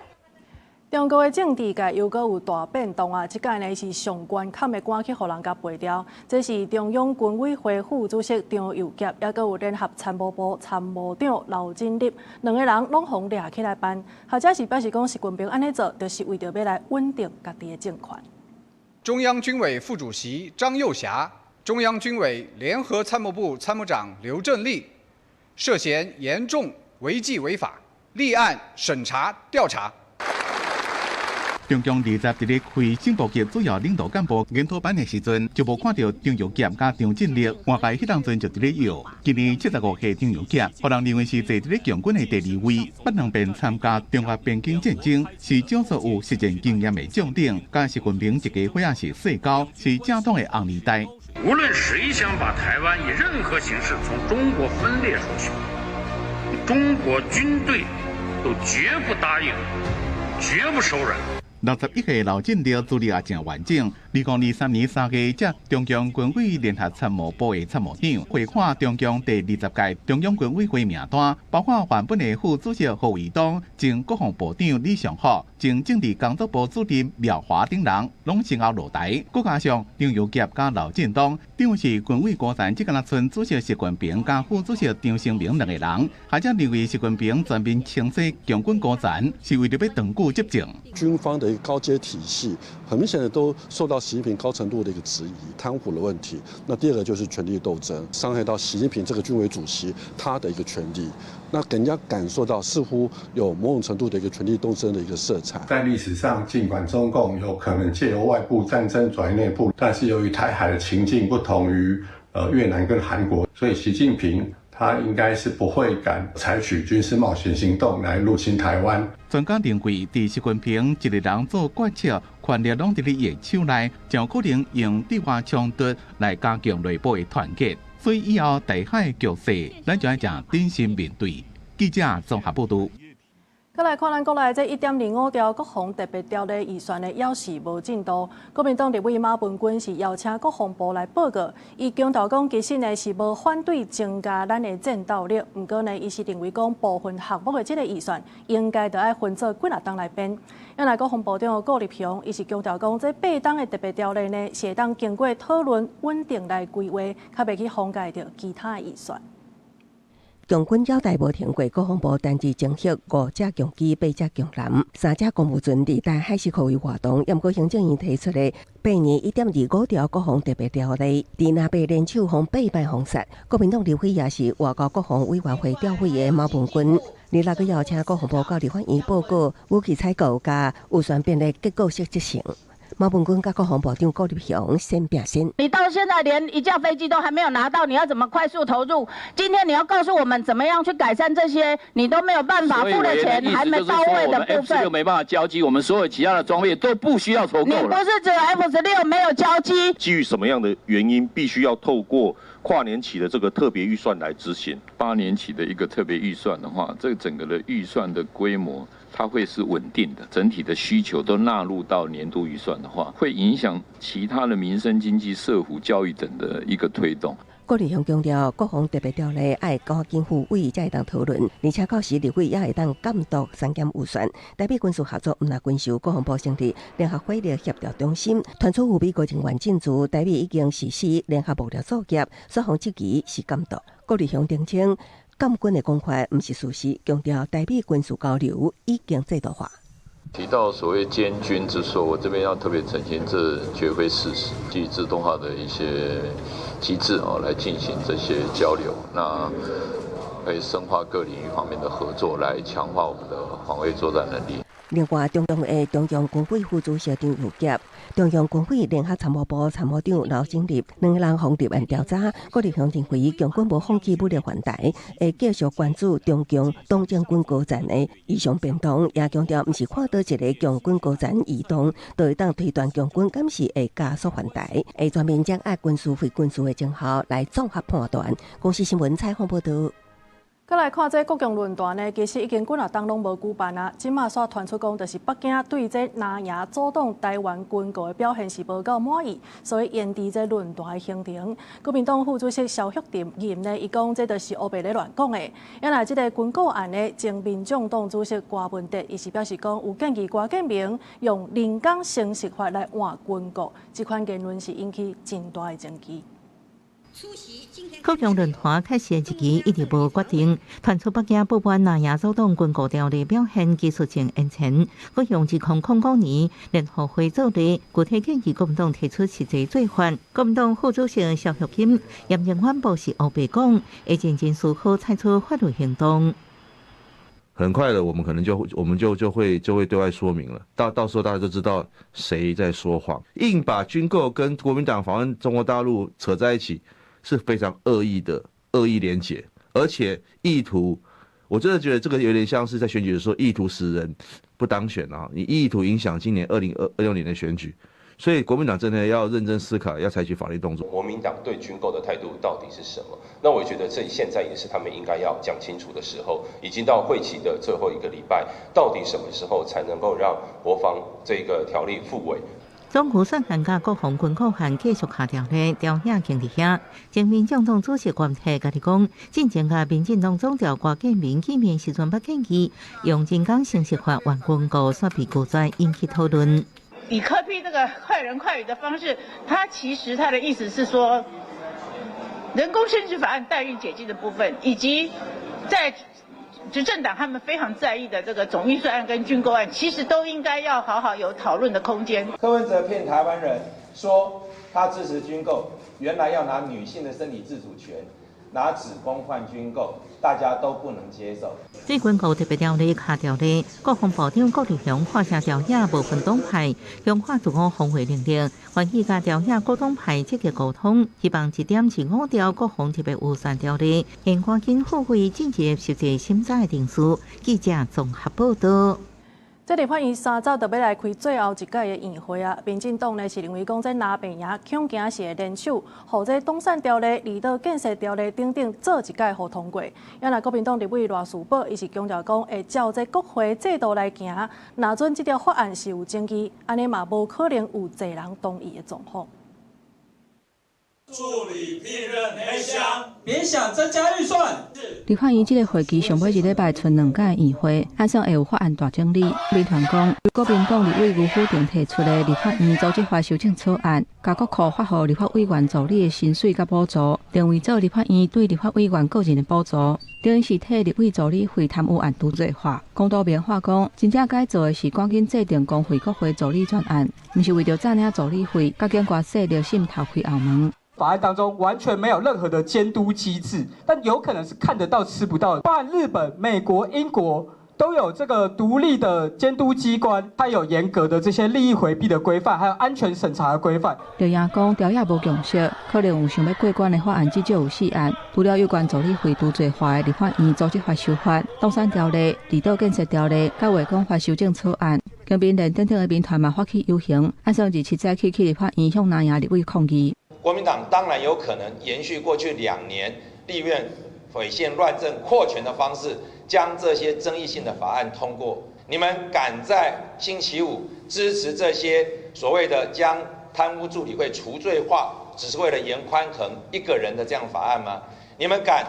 中國的政治界又閣有大變動啊！這擺呢是上懸坎的官去予人共揹掉，這是中央軍委會副主席張又俠，抑閣有聯合參謀部參謀長劉振立，兩个人攏予掠起來辦。學者是表示講，習近平按呢做，就是為著欲來穩定家己的政權。中央軍委副主席張又俠、中央軍委聯合參謀部參謀長劉振立涉嫌嚴重違紀違法，立案審查調查。中共二十佇咧開正部級主要領導幹部研討班的時陣，就無看著張又俠佮張振立，外界彼當陣就佇咧笑。今年75歲張又俠，予人認為是坐佇咧共軍的第二位，捌兩遍參加中越邊境戰爭，是少數有實戰經驗的將領。佮習近平一家伙仔是世交，是正統的紅二代。無論誰想把台灣以任何形式從中國分裂出去，中國軍隊都絕不答應，絕不手軟。61歲劉振立資歷也誠完整。2023年3月，才中共軍委聯合參謀部的參謀長，回看中共第20屆中央軍委會名單，包括原本的副主席何衛東、前國防部長李尚福、前政治工作部主任廖華等人，攏先後落台。閣加上張又俠佮劉振東，等於是軍委高層，只敢若賰主席習近平佮副主席張升民兩個人，學者認為習近平全面清洗共軍高層，是為著欲長久執政。軍方的一個高階體系，很明顯的都受到習近平高程度的一個質疑，貪腐的問題。那第二個就是權力鬥爭，傷害到習近平這個軍委主席他的一個權力，那給人家感受到似乎有某種程度的一個權力鬥爭的一個色彩。在歷史上，儘管中共有可能借由外部戰爭轉移內部，但是由於台海的情境不同於越南跟韓國，所以習近平他應該是不會敢採取軍事冒險行動來入侵台灣。專家認為，佇習近平一個人做決策，權力攏佇咧伊的手內，誠有可能用對外衝突來加強內部的團結。所以以後台海局勢，咱就愛誠謹慎面對。記者綜合報導。閣來看咱國內這1.25兆國防特別條例預算的，猶是無進度。國民黨立委馬文君是邀請國防部來報告，伊強調講，其實呢是無反對增加咱的戰鬥力，毋過呢，伊是認為講部分項目的這個預算應該著愛分做幾若冬來編。另外，國防部長顧立雄，伊是強調講，這八冬的特別條例呢，是會當經過討論穩定來規劃，較袂去妨礙著其他預算。共軍繞台無停過，國防部單日偵緝五架共機、八架共艦、三隻公務船佇台海時區域活動。毋過行政院提出的八年1.25兆國防特別條例，佇藍白聯手予八擺封殺。國民黨立委也是外交國防委員會調委的馬文君，二六閣邀請國防部到立法院報告武器採購佮預算編列結構式執行。馬文君佮國防部長顧立雄先拼先。你到現在連一架飛機都還沒有拿到，你要怎麼快速投入？今天你要告訴我們怎麼樣去改善這些，你都沒有辦法，付的錢還沒到位的部分，就沒辦法交機。我們所有其他的裝備都不需要籌購。你不是只有 F-16沒有交機？基於什麼樣的原因，必須要透過跨年期的這個特別預算來執行？ 8年期的一個特別預算的話，這個整個的預算的規模，它會是穩定的，整體的需求都納入到年度預算的話，會影響其他的民生、經濟、社福、教育等的一個推動。顧立雄強調，國防特別條例愛趕緊付委才會當討論，而且到時立委也會當監督刪減預算。台美軍事合作毋但軍售，國防部成立聯合火力協調中心，傳出有美國人員進駐，台美已經實施聯合幕僚作業，雙方質疑是監督。顧立雄澄清，監軍的講法毋是事實，強調台美軍事交流已經制度化。提到所謂監軍之說，我這邊要特別澄清，這絕非事實。基於自動化的一些機制哦，來進行這些交流，那可以深化各領域方面的合作，來強化我們的防衛作戰能力。另外，中共的中央軍委副主席張又俠、中央軍委聯合參謀部參謀長劉振立兩个人予立案調查。顧立雄認為，共軍無放棄武力犯台，會繼續關注中共黨政軍高層的異常變動，也強調毋是看佗一个共軍高層異動，就會當推斷共軍敢是會加速犯台，會全面掌握軍事非軍事的情報來綜合判斷。公視新聞採訪報導。閣來看這國共論壇呢，其實已經幾若冬攏無舉辦啊。這馬煞傳出講，就是北京對這藍營阻擋台灣軍購的表現是無夠滿意，所以延遲這論壇的行程。國民黨副主席蕭旭林呢，伊講這就是烏白咧亂講的。另外，這个軍購案的前民眾黨主席柯文哲，伊是表示講有建議郭建明用人工生殖法來換軍購，這款言論是引起真大的爭議。高雄論壇開始的日期一直無決定，傳出北京不滿藍營組黨軍購條例表現技術性延前。高雄2005年聯合會做例，具體建議國民黨提出實際做法。國民黨副主席蕭玉金嚴正反駁是烏白講，會認真思考採取法律行動。很快的，我們可能就我們就就會就會對外說明了，到時候大家就知道誰在說謊，硬把軍購跟國民黨訪問中國大陸扯在一起，是非常惡意的惡意連結，而且意圖，我真的覺得這個有點像是在選舉的時候意圖使人不當選啊！你意圖影響今年2026年的選舉，所以國民黨真的要認真思考，要採取法律動作。國民黨對軍購的態度到底是什麼？那我覺得這現在也是他們應該要講清楚的時候。已經到會期的最後一個禮拜，到底什麼時候才能夠讓國防這個條例復委？總預算案佮國防軍購案繼續卡條例調影經佇遐，前民眾黨主席郭台家己講，進前佮民進黨總召郭建明見面時陣，捌建議用人工程式法還軍購，煞被拒絕，引起討論。以柯 P 這個快人快語的方式，他其實他的意思是說，人工生殖法案代孕解禁的部分，以及在執政黨他們非常在意的這個總預算案跟軍購案，其實都應該要好好有討論的空間。柯文哲騙台灣人說他支持軍購，原來要拿女性的身體自主權，拿子宮換軍購，大家都不能接受。對軍購特別條例卡條例，國防部長郭立雄發聲朝野無分黨派，強化自我防衛能力，願意佮朝野各黨派積極溝通，希望1.25條國防特別預算條例，現趕緊復會進入實際審查的程序。記者綜合報道。這立法院三早就欲來開最後一屆的院會啊！民進黨呢是認為講這藍白贏恐驚是會聯手，予這黨產條例、離島建設條例等等做一屆予通過。啊若國民黨立委賴士葆，伊是強調講會照這國會制度來行，若準這條法案是有爭議，按呢嘛無可能有濟人同意的狀況。助理聘任黑箱，別想增加預算。立法院這个會期上尾一禮拜賰兩屆院會，按算會有法案大整理。民團講，國民黨立委吳虎定提出的立法院組織法修正草案，共國庫發予立法委員助理的薪水佮補助，定位做立法院對立法委員個人的補助，等於是替立委助理費貪污案除罪化。公道明話講，真正該做的是趕緊制定公費國會助理專案，毋是為著佔領助理費，佮警察勢力滲透開後門。法案當中完全沒有任何的監督機制，但有可能是看得到吃不到。包含日本、美國、英國都有這個獨立的監督機關，它有嚴格的這些利益迴避的規範，還有安全審查的規範。劉亞講，朝野無共識，可能有想欲過關的法案至少有四案，除了有關助理費除罪化的立法院組織法修法、黨產條例、離島建設條例、佮話講法修正草案。經民聯等等的民團嘛發起遊行，按算27早起去立法院向藍營立委抗議。國民黨當然有可能延續過去2年立院違憲亂政擴權的方式，將這些爭議性的法案通過。你們敢在星期五支持這些所謂的將貪污助理費除罪化，只是為了顏寬恆一個人的這樣法案嗎？你們敢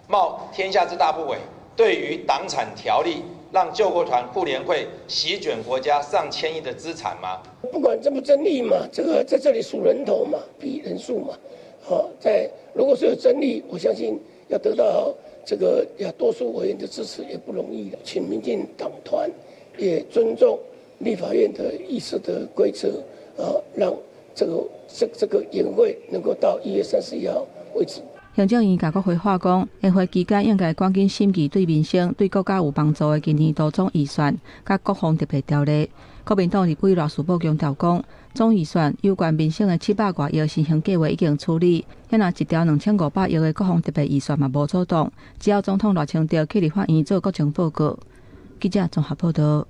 冒天下之大不韙，對於黨產條例讓救國團婦聯會席捲國家上千億的資產嗎？不管爭不爭議嘛，這個在這裡數人頭嘛，比人數嘛，好，在如果是有爭議，我相信要得到這個要多數委員的支持也不容易的。請民進黨團也尊重立法院的議事的規則，啊，讓這個院會能夠到1月31號為止。行政院共國會話講，院會期間應該趕緊審議對民生、對國家有幫助的今年度總預算，佮國防特別條例。國民黨立委賴士葆強調講，總預算有關民生的700外億先行計劃已經處理，遐若一條2500億的國防特別預算嘛無阻擋，只要總統賴清德去立法院做國情報告。記者綜合報道。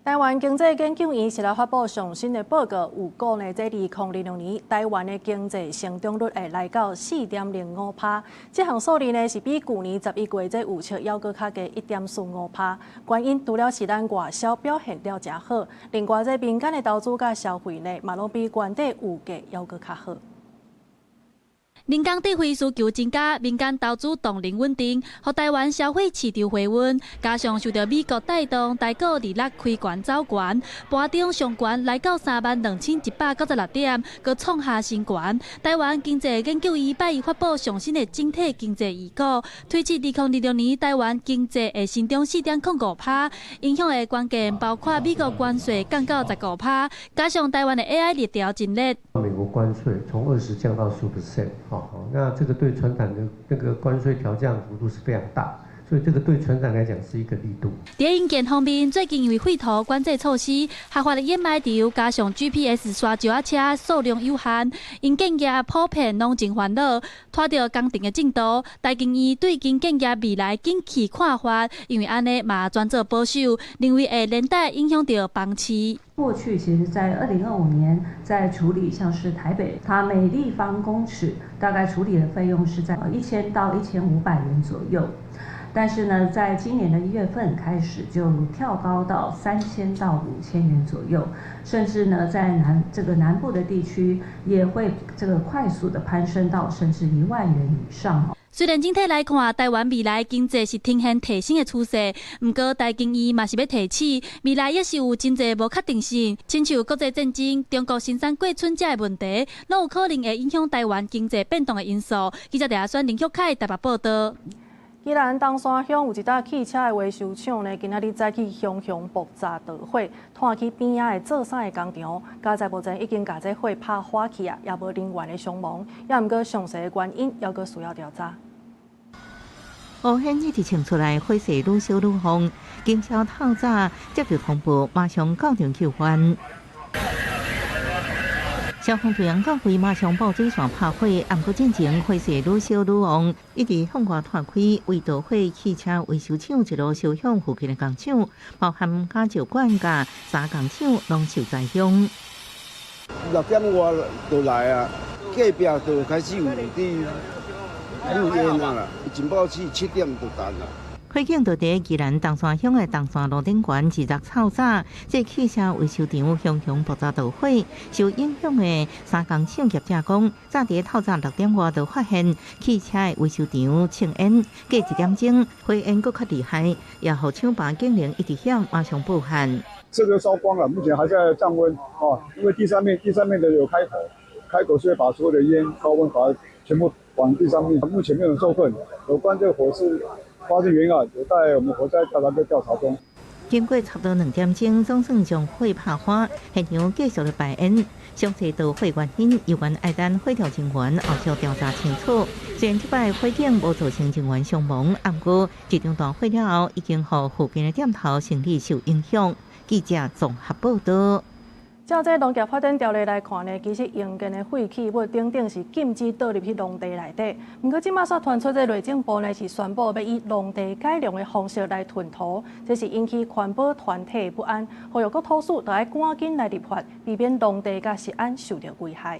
台灣經濟研究院是來發布上新的報告，有講呢，這2026年台灣的經濟成長率會來到4.05%，這項數字呢是比舊年11月這預測猶閣較低1.45%。原因除了是咱外銷表現了誠好，另外這民間的投資佮消費呢，嘛攏比原底預計猶閣較好。人工智慧需求增加，民間投資動能穩定，予台灣消費市場回溫。加上受著美國帶動，台股26開懸走懸，盤中上懸來到32,196點，閣創下新高。台灣經濟研究院拜一發布上新的整體經濟預估，推測2026年台灣經濟會成長4.05%，影響的關鍵包括美國關稅降到15%，加上台灣的 AI 熱潮真熱。美國關稅從20降到10%，好，那這個對傳產的那個關稅調降幅度是非常大。所以這個對傳產來講是一個力度。佇營建方面，最近因為廢土管制措施，合法的掩埋場加上 GPS 沙石仔車數量有限，營建業普遍攏真煩惱，拖著工程的進度。台經院對營建業未來景氣看法，因為按呢嘛專做保守，認為會連帶影響著房市。過去其實，在2025年，在處理像是台北，它每立方公尺大概處理的費用是在1000到1500元左右。但是呢，在今年的1月份開始就跳高到3000到5000元左右，甚至呢，在這個南部的地區也會這個快速的攀升到甚至1萬元以上。雖然整體來看，台灣未來經濟是呈現提升的趨勢，毋過台經院嘛是欲提醒，未來也是有真濟無確定性，親像國際戰爭、中國生產過春這的問題，攏有可能會影響台灣經濟變動的因素。記者鄭阿選、林旭凱台北報導。宜蘭東山鄉有一搭汽車的維修廠呢，今仔日早起熊熊爆炸著火，拖去邊仔的做衫的工廠。佳哉目前已經共這火拍火去啊，也無人員的傷亡，也毋過詳細的原因，猶閣需要調查。烏煙一直衝出來，火勢愈燒愈旺，警消透早接著通報，馬上到場救援。消防隊員到位，馬上布水線拍火，毋過進前火勢愈燒愈旺，一直向外拖開，為著火汽車維修廠一路燒向附近的工廠，包含加石館佮紗工廠，攏受災響。6點外就來啊，隔壁就開始有佇冒煙啊啦，警報器7點就彈啦。火警就佇宜蘭東山鄉的東山路頂懸，26透早，這汽車維修廠熊熊爆炸著火，受影響的紗工廠業者講，早佇透早6點外就發現汽車的維修廠衝煙，過1點鐘火焰閣較厲害，也予廠房警鈴一直響，馬上報案。這個燒光了，目前還在降溫啊，因為第三面的有開口，開口是會把所有的煙高溫把它全部往第三面，目前沒有受困。有關這個火勢發生原因啊，有待我們火災調查隊調查中。經過差不多2點鐘，總算將火拍花，現場繼續咧排煙。詳細著火原因，猶原愛等火調人員後續調查清楚。雖然這擺火警無造成人員傷亡，毋過這場大火了後，已經予附近的店頭生意受影響。記者綜合報導。照這農業發展條例來看呢，其實營建的廢棄物等等是禁止倒入去農地內底。毋過這馬煞傳出這內政部呢是宣布欲以農地改良的方式來囤土，這是引起環保團體不安，呼籲國土署著愛趕緊來立法，避免農地佮食安受著危害。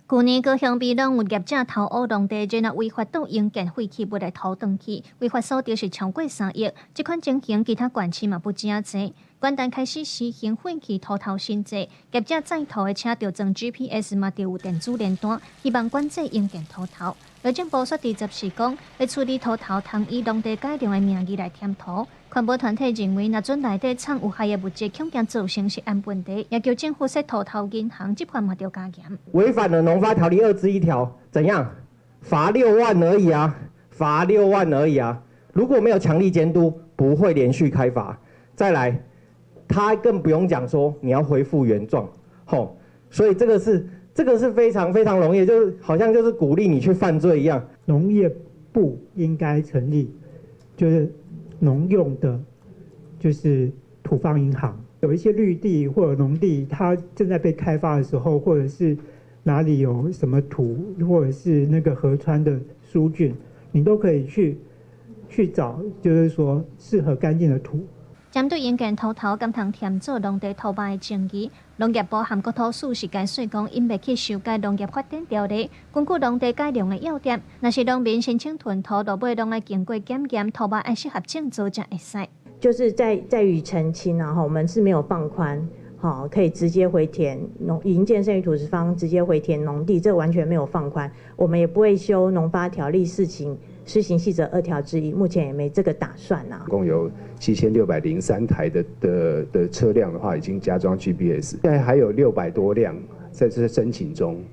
舊年高雄美濃有業者偷挖農地，然後違法倒營建廢棄物來土轉去，違法所得是超過3億。這款情形其他縣市嘛不止濟。元旦開始實行廢棄土頭新制，業者載土的車著裝 GPS 嘛，著有電子聯單，希望管制營建土頭。內政部煞佇十四講，欲處理土頭通以農地改良的名義來添土。環保團體認為，若准內底藏有害的物質，恐驚造成食安問題，也叫政府設土頭銀行執法嘛，著加嚴。違反了農發條例2之1條，怎樣？罰六萬而已啊！罰六萬而已啊！如果沒有強力監督，不會連續開罰。再來，他更不用講說你要恢復原狀，吼！所以這個是非常非常容易，就是好像就是鼓勵你去犯罪一樣。農業部應該成立，就是農用的，就是土方銀行。有一些綠地或者農地，它正在被開發的時候，或者是哪裡有什麼土，或者是那個河川的疏浚，你都可以去找，就是說適合乾淨的土。針對營建土頭敢通添做農地土壩的爭議，農業部和國土署是解釋講，𪜶欲去修改農業發展條例，根據農地改良的要點，若是農民申請囤土，落尾攏愛經過檢驗，土壩愛適合種作才會使。就是在於澄清啊，我們是沒有放寬，好，可以直接回填農營建剩餘土石方直接回填農地，這完全沒有放寬。我們也不會修農發條例施行細則2條之1，目前也沒這個打算啊。共有7603台的車輛的話，已經加裝 GPS，現在還有600多輛在這申請中。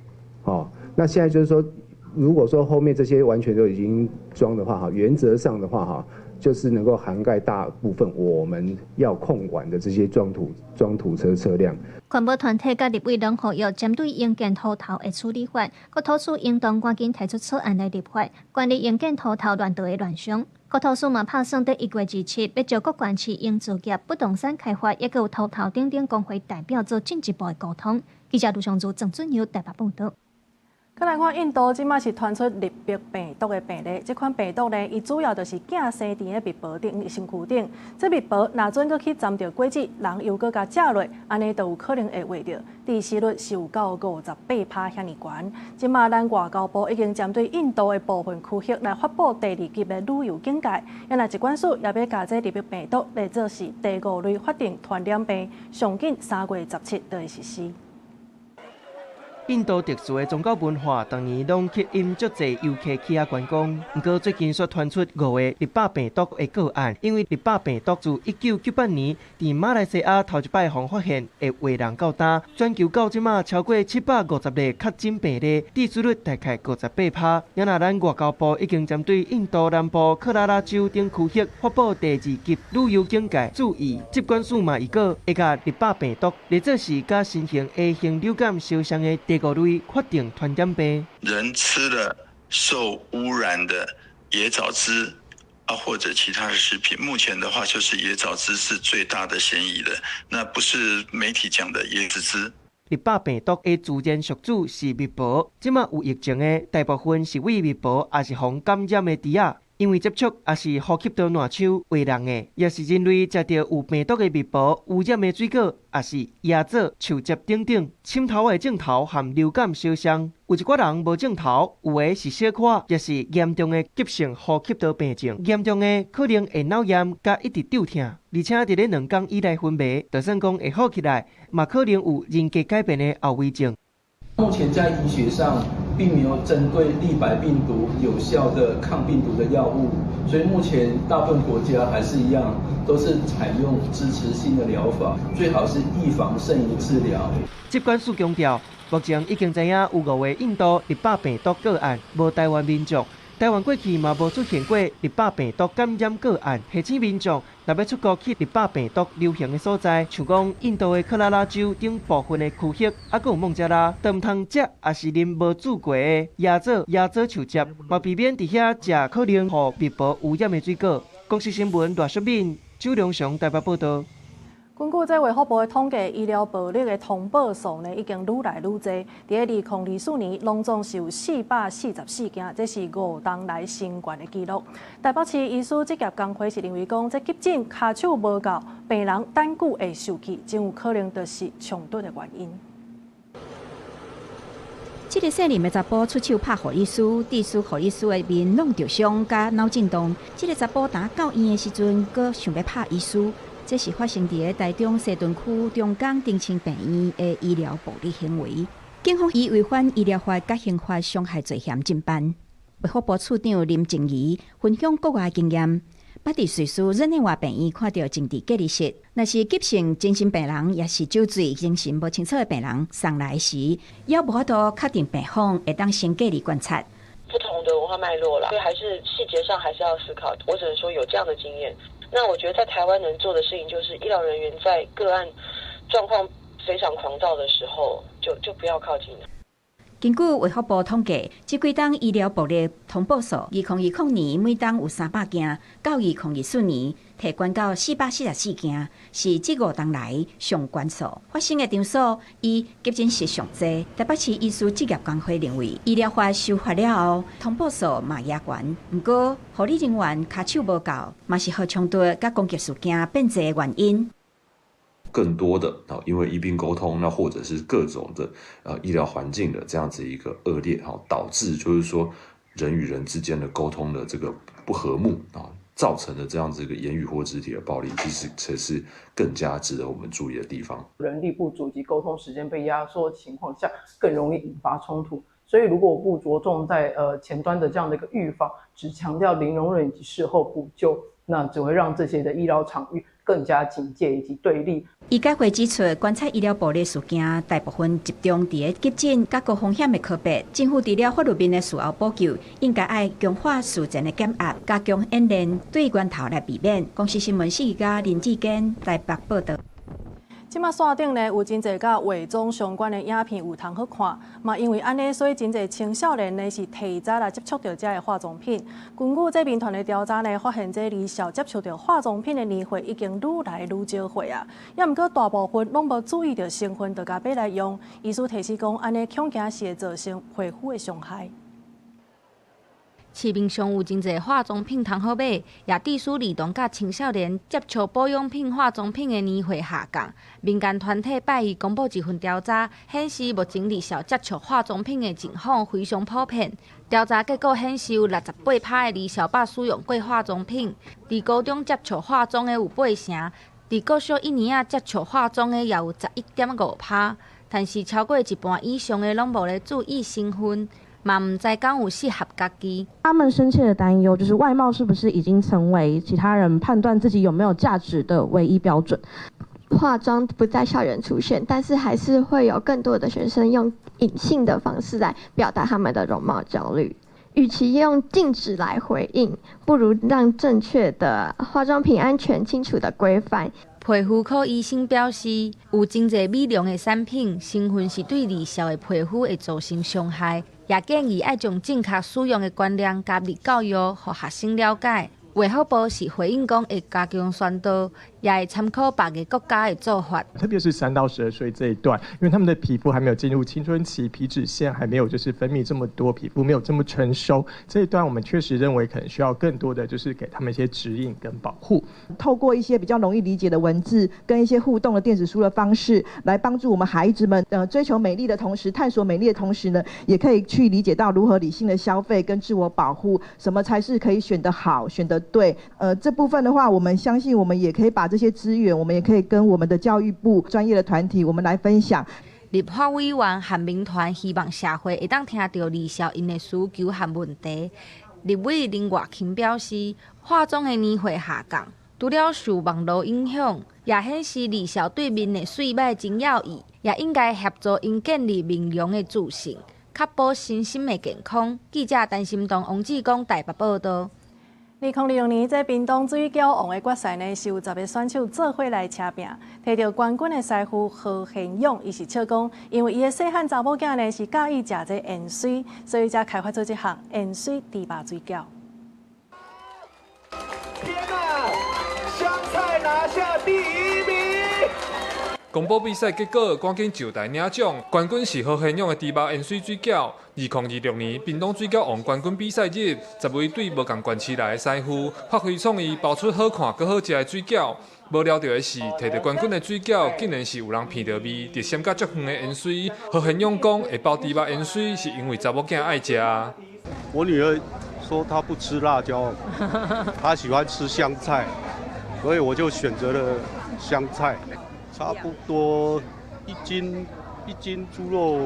哦，那現在就是說，如果說後面這些完全都已經裝的話，哈，原則上的話，哈，就是能夠涵蓋大部分我們要控管的這些裝土車車輛。環保團體佮立委攏呼籲針對營建塗頭的處理法，國土署應當趕緊提出草案來立法，管理營建塗頭亂倒的亂象。國土署嘛拍算佇1月27欲召各縣市營造業、不動產開發，抑閣有塗頭等等工會代表做進一步的溝通。記者盧尚祖、鄭俊友台北報導。閣來看印度，這擺是傳出入鼻病毒的病例。這款病毒呢，伊主要就是囝生佇咧蜜婆頂、身軀頂。這蜜婆若準閣去沾著果子，人又閣共食落，按呢就有可能會患著。致死率是有到58%遐爾懸。這擺咱外交部已經針對印度的部分區域來發布第二級的旅遊警戒。啊若疾管署也欲共這入鼻病毒列做是第五類法定傳染病，上緊3月17就會實施。印度特殊的宗教文化，逐年攏吸引足濟遊客去遐觀光。毋過最近卻傳出五个入鼻病毒的個案，因為入鼻病毒自1998年佇馬來西亞頭一擺予發現，會傳人到今，全球到這馬超過750例確診病例，致死率大概58%。也若咱外交部已經針對印度南部克拉拉州等區域發布第二級旅遊警戒，注意，疾管署嘛預告會共入鼻病毒列做是佮新型 A 型流感相像的第五類法定傳染病。人吃了受污染的椰棗汁啊，或者其他的食品，目前的話就是椰棗汁是最大的嫌疑的，那不是媒體講的椰子汁。入鼻病毒的自然宿主是蜜婆，這馬有疫情的大部分是餵蜜婆，抑是予感染的豬仔。因為接觸抑是呼吸道瀾手傳人的，抑是人類食著有病毒的蜜婆污染的水果，抑是椰棗、樹汁等等，滲透的症頭和流感相像。有一寡人無症頭，有的是小可，抑是嚴重的急性呼吸道病症，嚴重的可能會腦炎，佮一直肚疼，而且佇咧2工以內昏迷，就算講會好起來，嘛可能有人格改變的後遺症。目前在醫學上，並沒有針對立白病毒有效的抗病毒的藥物，所以目前大部分國家還是一樣，都是採用支持性的療法，最好是預防勝於治療。疾管署強調，目前已經知影有五個印度入鼻病毒個案，無台灣民眾。台灣過去嘛無出現過入鼻病毒感染個案，提醒民眾若欲出國去入鼻病毒流行的所在，像講印度的克拉拉州等部分的區域，抑閣有孟加拉，都毋通食抑是啉無煮過的椰棗、椰棗樹汁，嘛避免佇遐食可能予蜜婆污染的水果。公視新聞賴淑敏、周良雄台北報導。根據這衛福部的統計，醫療暴力的通報數呢已經愈來愈濟。佇咧2024年，攏總是有444件，這是5冬來新懸的紀錄。台北市醫師職業工會是認為講，這急診跤手無夠，病人等久會受氣，真有可能就是衝突的原因。這個細膩的查埔出手拍護理師，致使護理師的面攏著傷，佮腦震盪。這個查埔當到院的時陣，閣想欲拍醫師。這是發生佇咧台中西屯區中港長青病院的醫療暴力行為。警方以違反醫療法佮刑法傷害罪嫌偵辦。衛福部處長林靜儀分享國外經驗，捌佇瑞士日內瓦病院看著政治隔離室，若是急性精神病人，抑是酒醉精神無清楚的病人送來時，猶無法度確定病房會當先隔離觀察。不同的文化脈絡啦，所以還是細節上還是要思考。我只能說有這樣的經驗。那我覺得在台灣能做的事情，就是醫療人員在個案狀況非常狂躁的時候，就不要靠近了。根據衛福部統計，這幾冬醫療暴力通報數，2020年每冬有300件，到2024年提懸到444件，是這5冬來上懸數。發生的場所以急診室上濟。台北市醫師職業工會認為，醫療法修法了後，通報數嘛也懸。毋過護理人員跤手無夠，嘛是予衝突佮攻擊事件變濟的原因。更多的啊，因為醫病溝通，那或者是各種的醫療環境的這樣子一個惡劣，哈，導致就是說人與人之間的溝通的這個不和睦啊，造成的這樣子一個言語或肢體的暴力，其實才是更加值得我們注意的地方。人力不足及溝通時間被壓縮的情況下，更容易引發衝突。所以，如果不着重在前端的這樣的一個預防，只強調零容忍以及事後補救，那只會讓這些的醫療場域更加警戒以及對立。醫改會指出，觀察醫療暴力事件，大部分集中佇咧急診佮高風險的科別。政府除了法律面的事後補救，應該愛強化事前的減壓，加強演練，對源頭來避免。公視新聞四家林志堅台北報導。這馬線頂呢有真濟佮化妝相關的影片有通好看，嘛因為按呢，所以真濟青少年呢是提早來接觸著這个化妝品。根據這民團的調查呢，發現這兒少接觸著化妝品的年歲已經愈來愈少歲啊。也毋過大部分攏無注意著成分，就共買來用。醫師提示講，按呢恐驚是會造成皮膚的傷害。市面上有真濟化妝品通好買，也致使兒童佮青少年接觸保養品、化妝品的年歲下降。民間團體拜一公布一份調查，顯示目前兒少接觸化妝品的情況非常普遍。調查結果顯示，有68%的兒少捌使用過化妝品，佇高中接觸化妝的有8成，佇國小一年仔接觸化妝的也有11.5%。但是超過一半以上的攏無咧注意成分。嘛毋知敢有適合家己。他們深切的擔憂就是外貌是不是已經成為其他人判斷自己有沒有價值的唯一標準？化妝不在校園出現，但是還是會有更多的學生用隱性的方式來表達他們的容貌焦慮。與其用禁止來回應，不如讓正確的化妝品安全清楚的規範。皮膚科醫生表示，有真濟美容的產品成分是對兒少的皮膚會造成傷害，也建議愛將正確使用的觀念加入教育，予學生了解。衛福部是回應講會加強宣導，也會參考別个國家的做法。特別是3到12歲這一段，因為他們的皮膚還沒有進入青春期，皮脂腺還沒有就是分泌這麼多，皮膚沒有這麼成熟，這一段我們確實認為可能需要更多的就是給他們一些指引跟保護。透過一些比較容易理解的文字，跟一些互動的電子書的方式，來幫助我們孩子們，追求美麗的同時，探索美麗的同時呢，也可以去理解到如何理性的消費跟自我保護，什麼才是可以選得好，選得對。這部分的話，我們相信我們也可以把這些資源，我們也可以跟我們的教育部專業的團體，我們來分享。立法委員韓民團希望社會會當聽著兒少𪜶的需求和問題。立委林外钦表示，化妝的年歲下降，除了受網路影響，也顯示兒少對面的媠歹真要意，也應該協助𪜶建立面容的自信，確保身心的健康。記者陳心東、王志剛台北報導。2026年，這屏東水餃王的決賽呢，是有10个選手做伙來車拼。提著冠軍的師傅何賢勇，伊是笑講，因為伊的細漢查某囝呢是佮意食這芫荽，所以才開發出這項芫荽豬肉水餃。天哪！香菜拿下第一名！公布比賽結果，趕緊上台領獎。冠軍是何賢勇的豬肉芫荽水餃。2026年屏東水餃王冠軍比賽日，10位對無仝縣市來的師傅發揮創意，包出好看閣好食的水餃。無料著的是，提著冠軍的水餃竟然是有人鼻著味，直閃甲足遠的芫荽。何賢勇講，會包豬肉芫荽是因為查某囝愛食。我女兒說她不吃辣椒，她喜歡吃香菜，所以我就選擇了香菜。差不多1斤豬肉，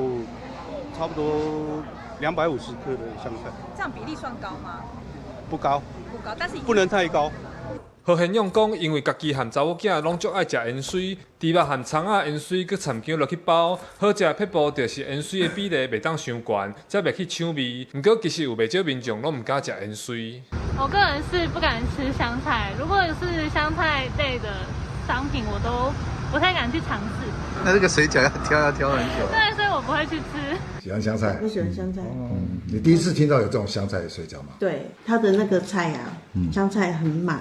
差不多250克的香菜。這樣比例算高嗎？不高。不高，但是不能太高。何賢勇講，因為家己和查某囝攏足愛食芫荽，豬肉和蔥仔芫荽閣摻薑落去包，好食的撇步就是芫荽的比例袂當傷懸，才袂去搶味。毋過其實有袂少民眾攏毋敢食芫荽。我個人是不敢吃香菜，如果是香菜類的商品，我都不太敢去嘗試。那這個水餃要挑要挑很久。對，所以我不會去吃。喜歡香菜？我喜歡香菜。嗯，你第一次聽到有這種香菜的水餃嗎？對，它的那個菜啊，香菜很滿，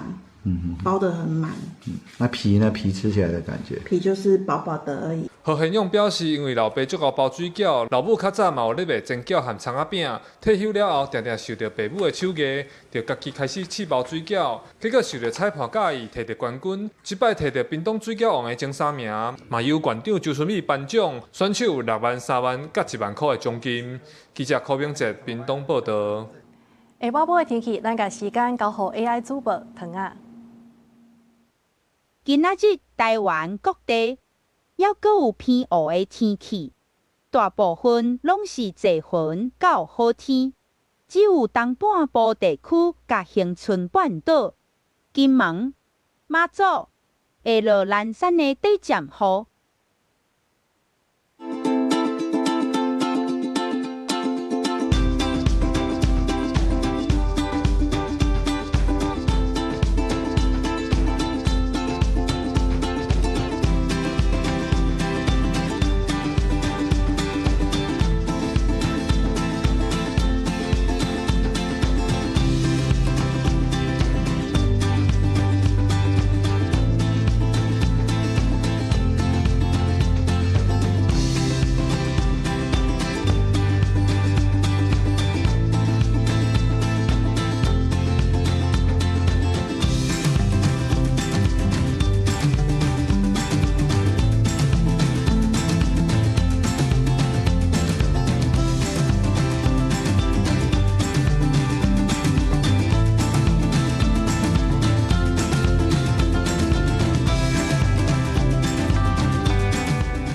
包得很滿。那皮呢？皮吃起來的感覺？皮就是薄薄的而已。何賢勇表示，因為老爸足𠢕包水餃，老母較早嘛有咧賣煎餃和蔥仔餅，退休了後，定定受著爸母的手藝，就家己開始試包水餃，結果受著裁判佮意，提著冠軍。這擺提著屏東水餃王的前三名，嘛由縣長周春米頒獎，選手有6萬、3萬佮1萬箍的獎金。記者柯明哲屏東報導。下下晡晡的天氣，咱共時間交予 AI 主播唐仔。今仔日台灣各地猶閣有偏霧的天氣，大部分攏是濟雲到好天，只有東半部地區佮恆春半島、金門、馬祖會落零散的短暫雨。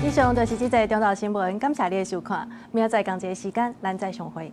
以上就是這節中晝新聞，感謝你的收看，明仔載仝一个時間，咱再相會。